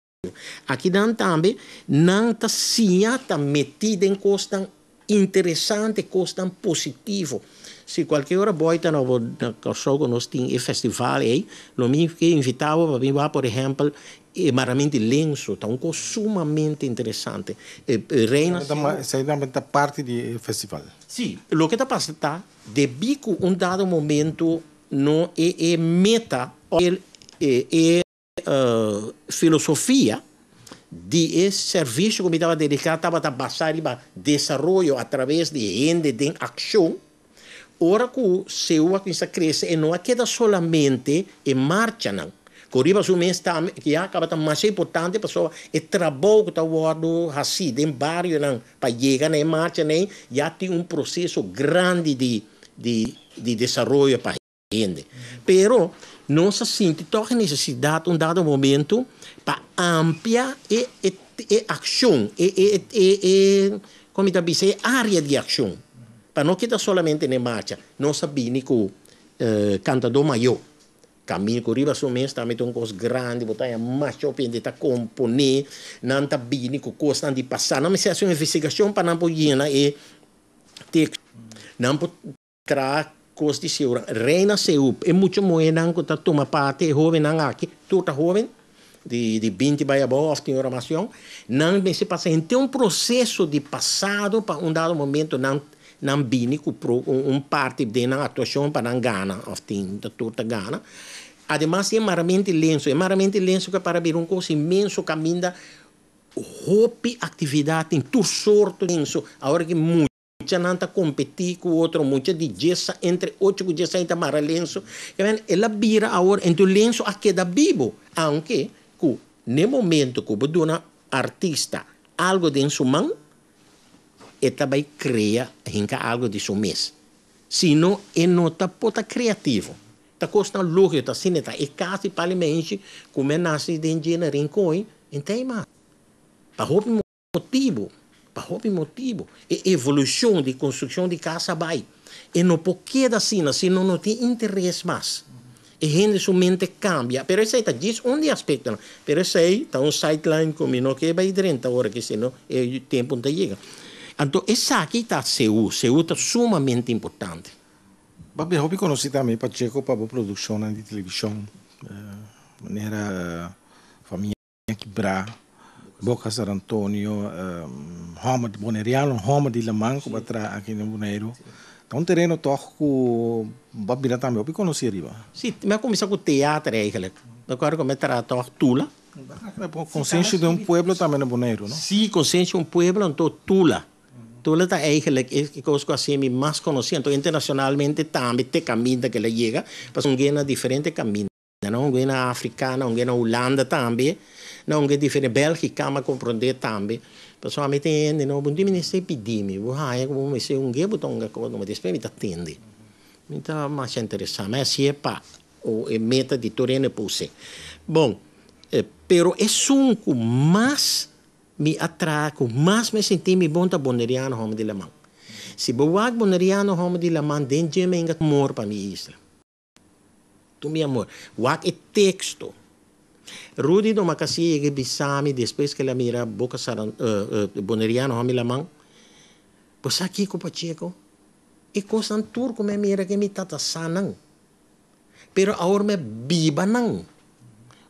Akinan tambe nan ta siña ta metí den kosnan interesante, kosnan positivo. Si kualke ora boi ta na bo na Kòrsou ku nos tin e festival ei, lo mi ke invitá bo pa bin wak por ehèmpel e marament di lenso, ta un kos sumamente interesante. E Reina Seú. Esei tambe ta parti di e festival? Sí, loke ta pasa ta debí ku un dado momento no e e meta òf e e. Filosofia di e servisio ku mi tabata dediká tabata basá riba desaroyo atraves di hende den akshon. Ora ku Seú a kuminsá krese e no a keda solamente e marchanan, ku riba su mes tambe ya tabata masha importante pasobra e trabou ku ta wòrdu hasí den barionan pa yega na e marchanan ei ya tin un proseso grandi di desaroyo pa hende. Pero nos a sinti tòg e nesesidat un dado momento pa amplia e e e akshon, e e e e kon mi ta bisa e área di akshon. Pa no keda solamente n'e marcha. Nos a bini ku Kantadó Mayó. Kaminda ku riba su mes tambe ta un kos grandi, bo ta haña masha hopi hende ta komponé, nan ta bini ku kosnan di pasá. Nan mester hasi un investigashon pa nan por yena e teksto. Nan por. Traha kos di seura. Reina Seú, e mucha muhénan ku ta tuma parti, e hóbennan aki, tur ta hóben, di di binti bai abou òf tin ora mas yòn, nan mester pasa henter un proseso di pasado pa un dado momento nan nan bini ku pro un parti den nan aktuashon pa nan gana òf tin ta tur ta gana. Ademas di e marament di lensu, e marament di lensu ke para bira un kos inmenso kaminda hopi aktividat tin tur sorto di lensu, awor ki mucha. Muchanan ta kompetí ku otro, mucha di djesa entre ocho ku djesei ta mara lenso. Kèmen el a bira awor, enton lenso a keda bibo, aunke ku n'e momento ku bo duna artista algo den su man, E ta bai krea hinka algu di su mes. Sino e no ta por ta kreativo. Ta kosnan lógiko, ta asina ta e kas di Pal'i Menshi ku mi a nase den dje na Rincon en ta mas. Pa hopi motibu, pa hopi motibu e evolushon di konstrukshon di kas a bai. E no por keda asina, sino no tin interes mas. E hende su mente kambia. Pero esei ta djis un di aspektonan. Pero esei ta un sideline ku mi no ke bai drenta ora ki sino e tempu no ta yega. Anto esaki ta Seú. Seú ta sumamente importante. Papia hopi konosí tambe Pacheco pa bo produkshonnan di televishon manera Famia Kibrá, Boca San Antonio, Hòmber Boneriano, Hòmber di Laman ku bo a traha aki na Boneiru. Ta un tereno tòg ku bo a bira tambe hopi konosí ariba. Sí, mi a kuminsá ku teater eigenlijk. Mi acuerdo ku mi a traha tòg Tula. Konsenshi di un pueblo tambe na Boneiru, no? Sí, Konsenshi di un pueblo, anto Tula. Tula ta eigenlijk e kos ku a hasi mi mas konosí. Anto internashonalmente tambe te kaminda ku el a yega, pasobra un na diferente kaminda. Na un na Afrika, na un na Hulanda tambe, na un diferente Bélgika mi a komprondé tambe. Pasobra ami tin hende no, bo no tin mester pidi mi, bo haña ku bo mester un bo ta hunga kos, despues mi ta tende. Mi ta masha interesá, mi a hasié pa e meta di tur hende por us'é. Bon, pero esun ku mas mi a traha, ku mas mi a sinti mi bon ta Boneriano Hòmber di Laman. Si bo wak Boneriano Hòmber di Laman den dje mi a hinga amor pa mi isla. Tu mi amor. Wak e teksto. Rudy Domacassé yega bisa mi despues ku el a mira Boca San Boneriano Hòmber di Laman, Bo sa kiko Pacheco? E kosnan tur ku mi a mira ke mi tata sa nan. Pero awor mi a biba nan.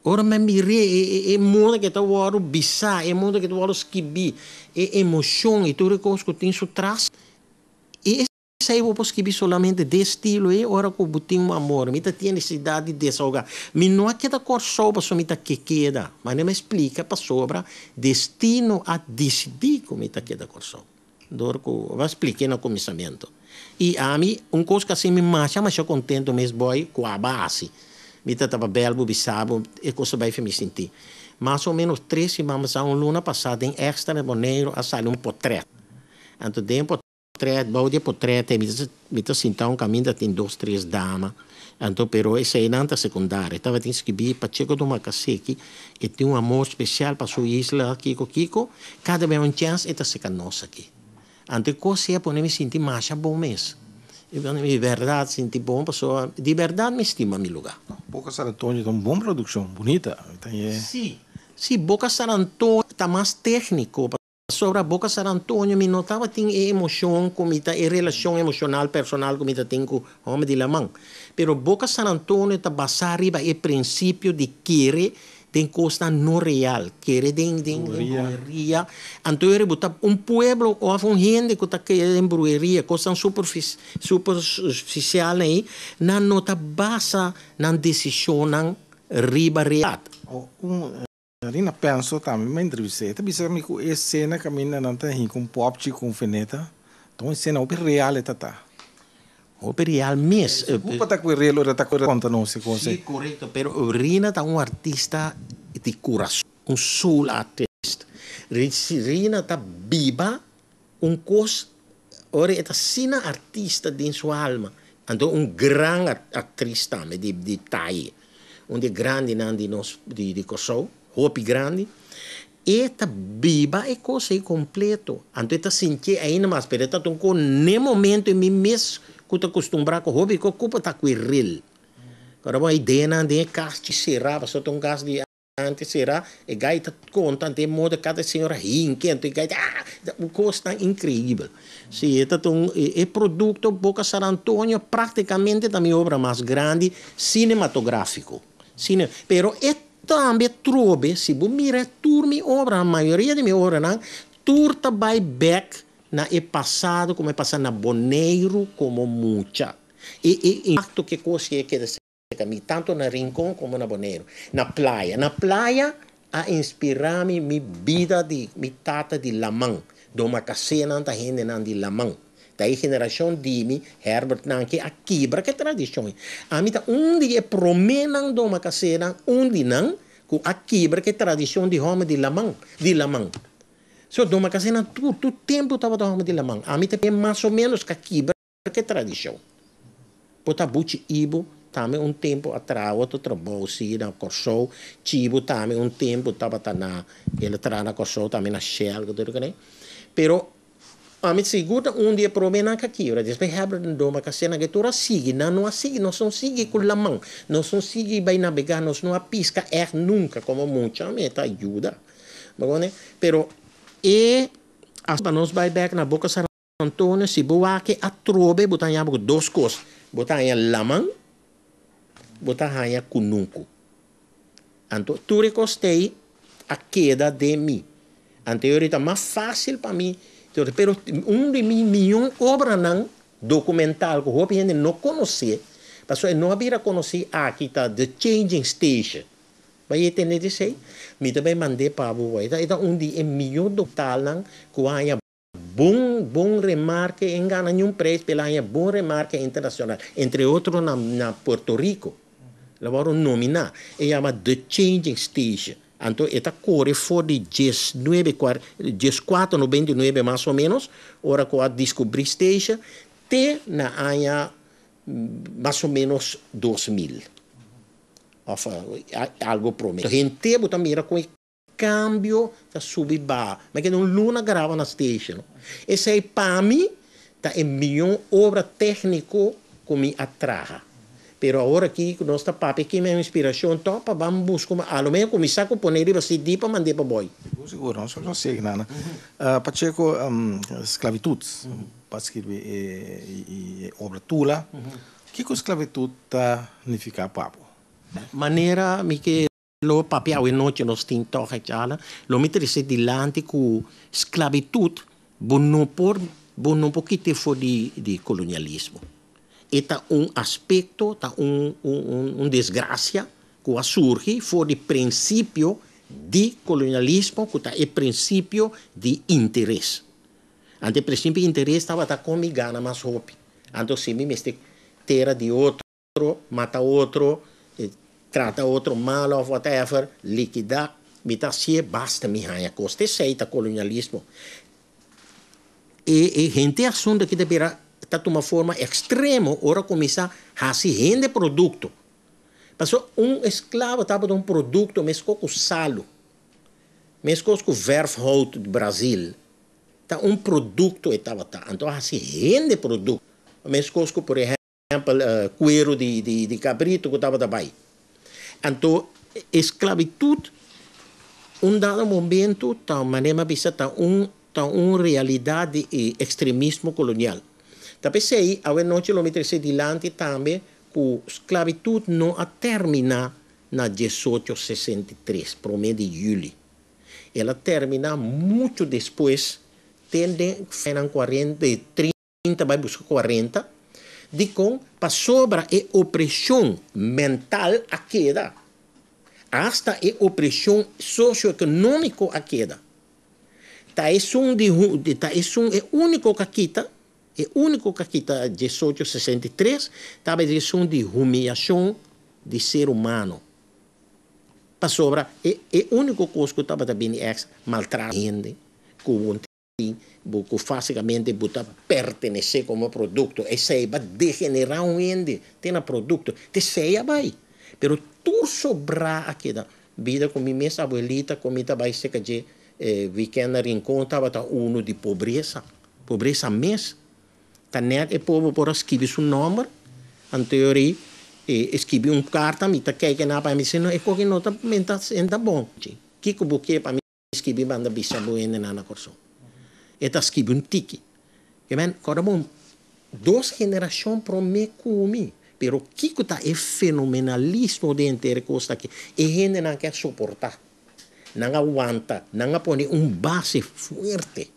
Ora mi a mir'é e e moda ku e ta wòrdu bisá, e moda ku e ta wòrdu skibí, e emoshon i tur e kos ku tin su tras, e Esei bo por skibi solamente den estilo ei ora ku bo tin un amor. Mi ta tin e nesesidat di desahogá. Mi no a keda Kòrsou pasobra mi ta ke keda. Manera mi a splika pasobra destino a disidí ku mi ta keda Kòrsou. Dor ku bo a splik'é na kuminsamentu. I ami un kos ku a hasi mi masha masha kontentu mes bòi ku a basi. Mi ta taba bèl bo bisa bo e kos a bai fe mi sinti. Mas o ménos tres siman pasá un luna pasá den Extra na Boneiru a sali un potrèt. Anto den e Potret, bou di e potret ei mi ta sinta un kaminda tin dos tres dama, anto pero eseinan ta sekundario. Tabatin skibí Pacheco Domacasseki e tin un amor spesial pa su isla kiko kiko, kada bes un chèns e ta seka nos aki. Anto e kos ei a pone mi sinti masha bon mes. E pone mi di bèrdat sinti bon pasobra di bèrdat mi stima mi lugá. Boca San Antonio ta un bon produkshon, bunita. Sí, sí, Boca San Antonio ta mas tékniko. Pasobra Boca San Antonio mi no tabatin e emocion cu mi ta, e relacion emocional personal cu mi ta tin cu homber di laman. Pero Boca San Antonio ta basa riba e principio di kere den cosnan no real, kere den den bruheria. Anto e riba ta un pueblo of un hende cu ta kere den bruheria, cosnan superficial ei, nan no ta basa nan decisionnan riba realidad. Rina Penso tambe mi a entrevist'é. E ta bisa mi ku e esena kaminda nan ta hinka un pòpchi ku un feneta ta un esena hopi real e ta ta. Hopi real mes. Sigur pa ta ku e rel ora ta konta nos e kos ei. Sí, korekto. Pero Rina ta un artista di kurason, un soul artist. Rina ta biba un kos ora e ta asina artista den su alma. Anto un gran aktris tambe di di taye. Un di e grandinan di nos di di Kòrsou, hopi grandi. E ta biba e kos ei kompleto. Anto e ta sintié ainda mas, pero e ta un kos n'e momento e mi mes ku ta kustumbrá ku hopi kos ku por ta ku e rel. Ora bo ideanan den e kas chi será, pasobra ta un kas di Antes sera e gai ta konta ante e moda kada señora hinke anto e gai ta ah un kosnan inkreibel. Si e ta un e produkto Boca San Antonio praktikamente ta mi obra mas grandi sinematografiko. Sine pero e tambe trobe si bo mira tur mi obranan mayoria di mi obranan tur ta bai bek na e pasado komo e pasa na Boneiru komo mucha. E e impakto ke kos ke keda Mi tanto na Rincon como na Boneiru. Na playa. Na playa a inspira mi mi bida di mi tata di laman. Domakasenan ta hendenan di laman. Ta e generacion di mi, Herbert nan ke a kibra ke tradicion. Ami ta un di e promenan domakasenan, un di nan, cu a kibra ke tradicion di homber di laman, di laman. So Domacassé tur tur tempu tabata hòmber di laman. Ami ta mas o ménos ku a kibra ku tradishon. Por ta Buchi Ibo tambe un tempu a traha otro trabou si na Kòrsou. Chibo tambe un tempu tabata na el a traha na Kòrsou tambe na Shell ku tur kos. Pero ami sigur ta un di e proménan ku a kibra. Despues Herbert Domacassé nan ke tur a sigui. Nan no a sigui, nos no sigui ku laman. Nos no sigui bai nabegá, nos no a piska ègt nunka komo mucha mi ta yuda. Pero e pa nos bai bèk na Boka San Antonio, si bo wak atrobe bo ta haña bo dos kos. Bo ta haña laman, bo ta haña kunuku. Anto tur e kos ei a keda den mi. Anto ahorita mas fásil pa mi, pero un di mi mihó obranan dokumental ku hopi hende no konosé, pasobra no a bira konosí aki ta The Changing Station. Bai tende di esei? Mi ta bai mand'é pa bo. E ta un di e mihó dokumentalnan ku a haña bon bon remarke en gana niun prijs, pero a haña bon remarke internashonal, entre otro na Puerto Rico. El a wòrdu nominá. E yama The Changing Station. Anto e ta kore for di 19 1499 mas o ménos, ora ku a deskubrí Statia, te na aña mas o ménos 2000. Òf algu promé. Hende bo ta mira ku e kambio ta subi baha. Ma ku un luna graba na Statia. No? Esei pa mi ta e mihó obra tékniko ku mi a traha. Pero awor aki nos ta papia aki mi inspirashon topa ban buska alo menos kuminsá ku pone riba CD pa mand'é pa bo. Sigur, nos lo sigui nana. Pacheco, sklabitut, pa skirbi e obra Tula. Kiko sklabitut ta nifiká pa bo? Manera mi ke lo papia awe nochi nos tin tòg e charla, lo mi trese dilanti ku sklabitut bo no por bo no por kit'é for di kolonialismo. E ta un aspekto, ta un un un desgrasia ku a surgi for di prinsipio di kolonialismo ku ta e prinsipio di interes. Anto e prinsipio di interes tabata kon mi gana mas hopi. Anto si mi mester tera di otro, mata otro, trata otro malu òf whatever, likidá, mi ta hasié basta mi haña kos. Te esei ta kolonialismo. E hende asuntu aki ta bira ta tuma forma ekstremo ora kuminsá hasi hende produkto. Pasobra un esklabo tabata un produkto meskos ku salu, meskos ku verfhout di Brazil. Ta un produkto e tabata. Anto a hasi hende produkto. Meskos ku por ehèmpel kueru di kabritu ku tabata bai. Anto esklabitut un dado momento ta manera mi a bisa ta un ta un realidat di e ekstremismo kolonial. Ta p'esei awe nochi lo mi trese dilanti tambe ku sklabitut no a terminá na 1863, promé di yüli. El a terminá muchu despues, te den añanan kuarenta, 30 bai buska 40, dikon pasobra e opreshon mental a keda. Asta e opreshon sosioekonómiko a keda. Ta esun di ta esun e úniko ku a kita, e úniko ku a kita 1863 tabata esun di humiyashon di ser humano. Pasobra e e úniko kos ku tabata bini èks maltrato hende ku bo tin bo ku fásikamente bo ta pertenesé komo produkto. Esei ba degenerá un hende te na produkto. Te esei a bai. Pero tur sobrá a keda. Bida ku mi mes abuelita ku mi ta bai serka dje wikènt na Rincon tabata unu di pobresa. Pobresa mes. Ta nèt e pober por a skibi su nòmber. Anto e e skibi un karta mi ta kijk na pa mi si no e koki no ta ta bon. Kiko bo ke pa mi skibi manda bisa bo hendenan na Kòrsou? E ta skibi un tiki. Ke men kòrda bon dos generashon promé ku mi. Pero kiko ta e fenomenalismo den henter e kos aki? E hendenan ke a soportá. Nan a wanta, nan a pone un base fuerte.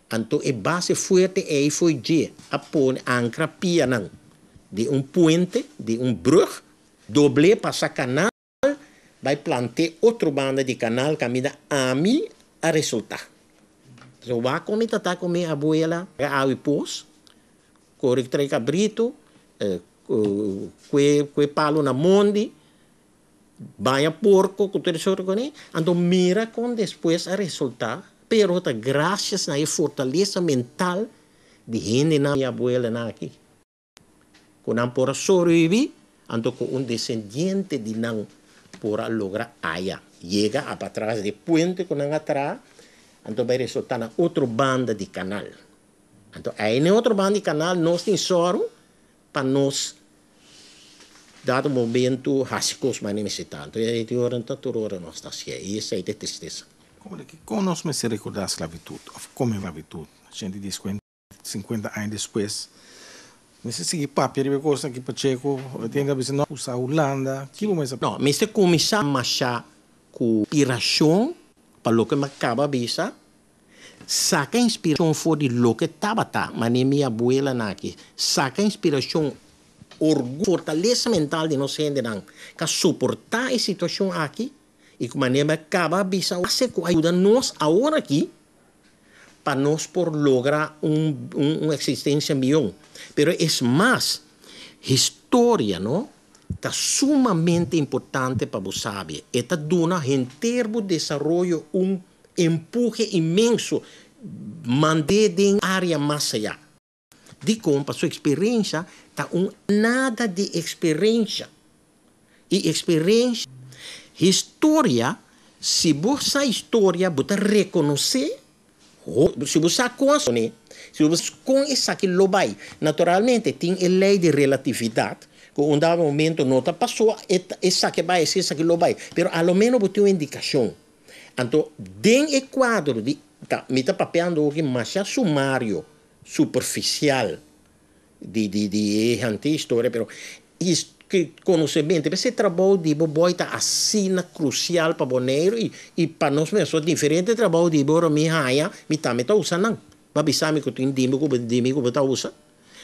Anto e base fuerte ei foi dje a pone ankra pianan di un puente, di un brug, dobl'é pasa kanal, bai plant'é otro banda di kanal kaminda ami a resultá. So wak kon mi ta ta ku mi abuela awi pos, kore trae kabritu, kue palu na mondi, Baña porco cu tur e soort cosnan, anto mira con despues a resulta. Pero ta gracias na e fortalesa mental di hendenan mi abuelanan aki ku nan por a sobrevivi, anto ku un descendiente di nan por a logra aya yega a patras di e puente ku nan a traha, anto bai resulta na otro banda di kanal. Anto ei na e otro banda di kanal nos tin sòru pa nos dado momento hasi kos manera mester ta. Anto e ora ta tur ora nos ta hasié i esei ta e tristesa. Kon nos mester rekordá sklabitut òf kome sklabitut? Shenti di sinkuenta aña despues mester sigui papia riba e kosnan aki Pacheco tin ta bisa no usa Hulanda ki bo mester. No, mester kuminsá mashá ku inspirashon pa loke mi a kaba bisa Saka inspirashon for di loke tabata, manera mi abuelanan aki. Saka inspirashon, orguyo, fortalesa mental di nos hendenan ka soportá e situashon aki i ku manera mi a kaba bisa hasi ku a yuda nos awor aki pa nos por logra un un eksistensia mihó. Pero es mas, historia no ta sumamente importante pa bo sabi. E ta duna henter bo desaroyo un Empuhe inmenso mand'é den área mas ayá. Dikon? Pasobra eksperensha ta un nada di eksperensha. I eksperensha, historia, si bo sa historia bo ta rekonosé, si bo sa kon a sone, si bo sa kon esaki lo bai. Naturalmente tin e lei di relatividat ku un dado momento no ta pasó esaki a bai, esaki lo bai, pero a lo menos bo tin un indikashon. Anto den e kuadro di ta mi ta papiando oki masha sumario, superficial di di di e hante historia pero his konosementu p'esei trabou di bo boy ta asina krusial pa Boneiru i i pa nos mes so diferente trabou di bo ora mi haña mi tambe ta usa nan bo a bisa mi ku tin di mi ku di mi ku bo ta usa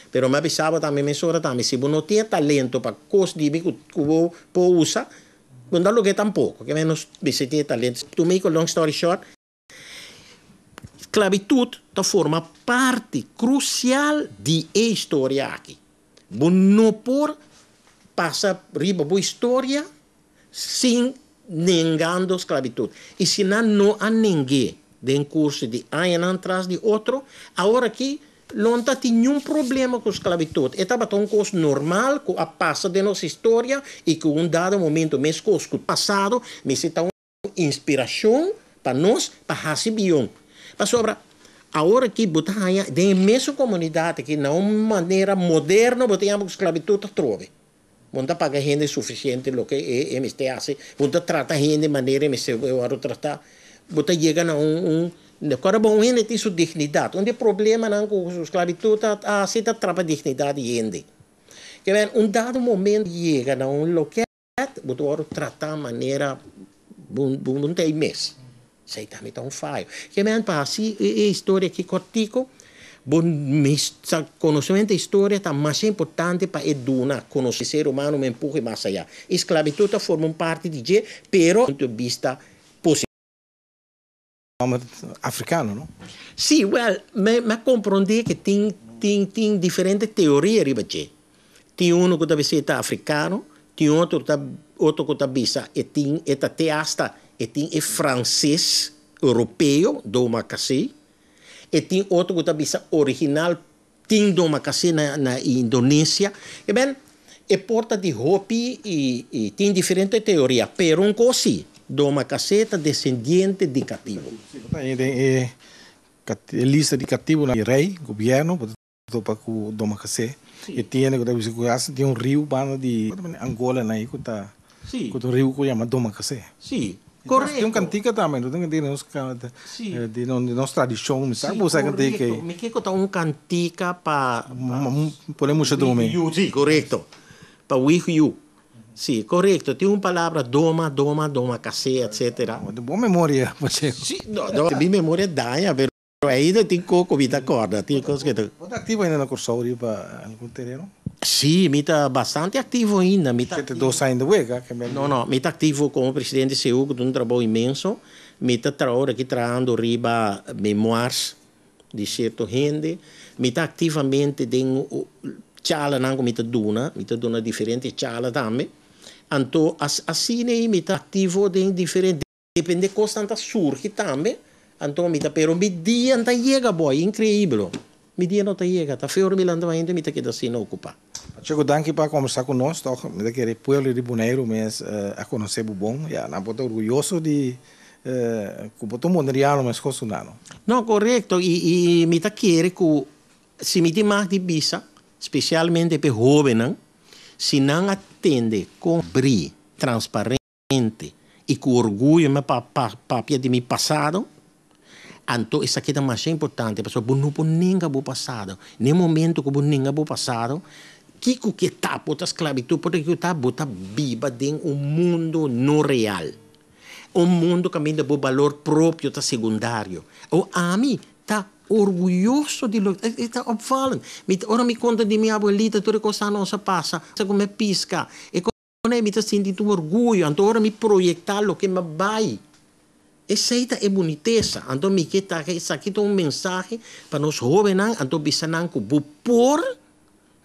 pero mi a bisa bo tambe mesora tambe si bo no tin e talento pa kos di mi ku ku bo por usa Bo no ta loke tampoco, ke menos mester tin e talento. To make a long story short, sklabitut ta forma parti krusial di e historia aki. Bo no por pasa riba bo historia sin nengando sklabitut. I si nan no a neng'é den kurso di añanan tras di otro, awor aki Lo no ta tin niun problema ku sklabitut. E tabata un kos normal ku a pasa den nos historia i ku un dado momento meskos ku pasado mester ta un inspirashon pa nos pa hasi bion. Pasobra awor aki bo ta haña den e mesun komunidat aki na un manera moderno bo ta yama ku sklabitut atrobe. Bo no ta paga hende sufisiente loke e mester hasi, bo no ta trata hende manera e mester wòrdu tratá. Bo ta yega na un un ora bo un hende tin su dignidat. Un di e problemanan ku sklabitut a hasi ta trapa dignidat di hende. Ke men un dado momento yega na un loket bo ta wòrdu tratá manera bo bo no ta ei mes. Esei tambe ta un fayo. Ke men pa hasi e historia aki kòrtiku, bo mester konosementu di historia ta masha importante pa e duna konosé ser humano un empuhe mas ayá. E sklabitut ta forma un parti di dje, pero punto di bista positivo. Nòmber afrikano, no? Sí, wèl, mi a komprondé ke tin tin tin diferente teoria riba dje. Tin unu ku ta bisa e ta afrikano, tin otro ta otro ku ta bisa e tin e ta te asta e tin e franses europeo domakasé, e tin otro ku ta bisa original tin domakasé na na Indonesia. E bèn e por ta di hopi i i tin diferente teoria, pero un kos si, domakasé ta desendiente di katibu. Si, bo ta haña den e e lista di katibunan di rei, gobièrnu, bo ta Topa ku Domakasé. E tiene ku ta bisa ku hasta tin un riu banda di Angola nan ei ku ta ku ta un riu ku yama Domakasé. Sí, korekto. Tin un kantika tambe, no tin kantika di nos di nos tradishon, mi sa ku bo sa e kantika ei. Mi ke ku ta un kantika pa Pone mucha drumi. Sí, korekto. Pa wig yu. Sí, korekto. Tin un palabra doma, doma, domakasé, etsetera. Bo tin bon memoria, Pacheco. Sí, no, no, mi memoria daña, pero. Ainda tin koko mi ta kòrda, tin kos ke ta. Bo ta aktivo ainda na Kòrsou riba algun tereno? Sí, mi ta bastante aktivo ainda. Mi ta. Shete dos aña di wega ke mi. No, no, mi ta aktivo komo presidente di CU ku ta un trabou inmenso. Mi ta tra ora aki trahando riba memoirs di sierto hende. Mi ta aktivamente den chalanan ku mi ta duna, mi ta duna diferente chala tambe. Anto asina ei mi ta aktivo den diferente. Depende kosnan ta surgi tambe. Anto mi ta pero mi dia no ta yega boy, inkreibel. Mi dia no ta yega, ta fe ora mi lanta mainta mi ta keda asina okupá. Pacheco, danki pa kombersá ku nos tòg. Mi ta kere pueblo di Boneiru mes a konosé bo bon. Ya, nan por ta orguyoso di ku bo ta un boneriano meskos ku nan, no? No, korekto. I mi ta kere ku si mi tin mag di bisa, spesialmente p'e hóbennan, si nan a tende kon brí, transparente i ku orguyo mi a papia di mi pasado, anto esaki ta masha importante pasobra bo no por nenga bo pasado. Na e momento ku bo nenga bo pasado, kiko ke ta? Por ta sklabitut, por ta kiko ta, bo ta biba den un mundo no real. Un mundo kaminda bo balor propio ta segundario. O ami ta orguyoso di lo e ta opvallend. Mi ora mi konta di mi abuelita tur e kosnan nos a pasa, sa ku mi a piska, e Pone mi ta sinti tur orguyo, anto ora mi proyecta loke mi a bai, esey ta e bunitesa. Anto mi ke ta esaki ta un mensahe pa nos hobennan, anto bisa nan ku bo por,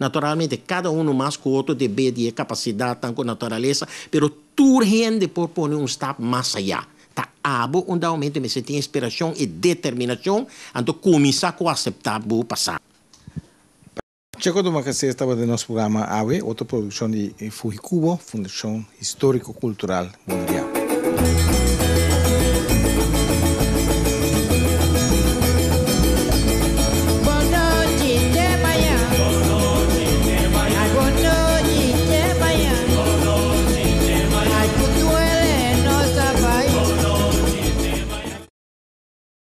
naturalmente kada uno mas ku otro debe di e kapasidatnan ku naturalesa, pero tur hende por pone un stap mas aya. Ta abo un dado momento mester tin inspirashon i determinashon, anto kuminsá ku aseptá bo pasado. Checo Domacassé tabata den nos programa awe, otro produccion di Fuhikubo, Fundacion Historico Cultural Boneriano.